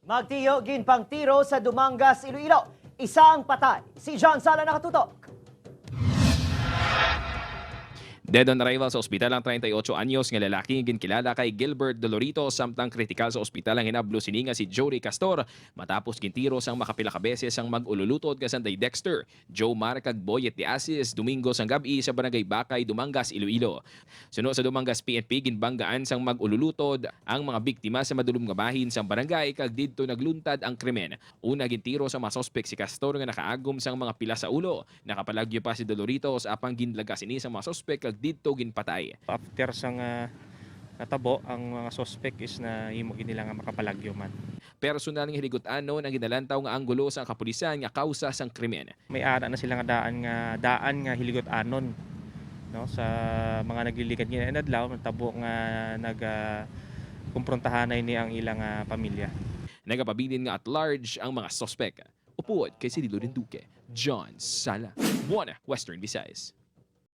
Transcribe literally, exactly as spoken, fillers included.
Magtiyo ginpangtiro sa Dumangas, Iloilo. Isa ang patay. Si John Sala nakatutok. Dead on arrival sa ospital ang treinta y ocho anyos nga lalaki nga ginkilala kay Gilbert Dolorito, samtang kritikal sa ospital ang hinablo sini nga si Jory Castor matapos gintiro sang makapila ka beses ang mag-ululutod nga sanday Dexter, Joe Mar kag Boyet de Asis, Domingo sang gab-i sa Barangay Bakay, Dumangas, Iloilo. Suno sa Dumangas P N P, ginbanggaan sang mag-ululutod ang mga biktima sa madulom nga bahin sang barangay kag didto nagluntad ang krimen. Una gintiro sa mga suspek si Castor nga nakaagom sang mga pila sa ulo. Nakapalagyo pa si Doloritos apang ginlagas ini sa mga suspek kag didto ginpatay. After sang ah, natabo, ang mga suspek is nahimo gid nila nga makapalagyo man. Personal nga hiligutanon ang ginalantaw nga anggulo sa kapulisan nga kausa sang krimen. May ara na sila nga daan nga daan nga hiligutanon, no, sa mga nagliligad nga adlaw, natabo nga nag ah, kumprontahanay ni ang ilang ah, pamilya. Nagapabilin nga at large ang mga suspek. Upod kay Cirilo Rinduque, John Sala, One Western Visayas.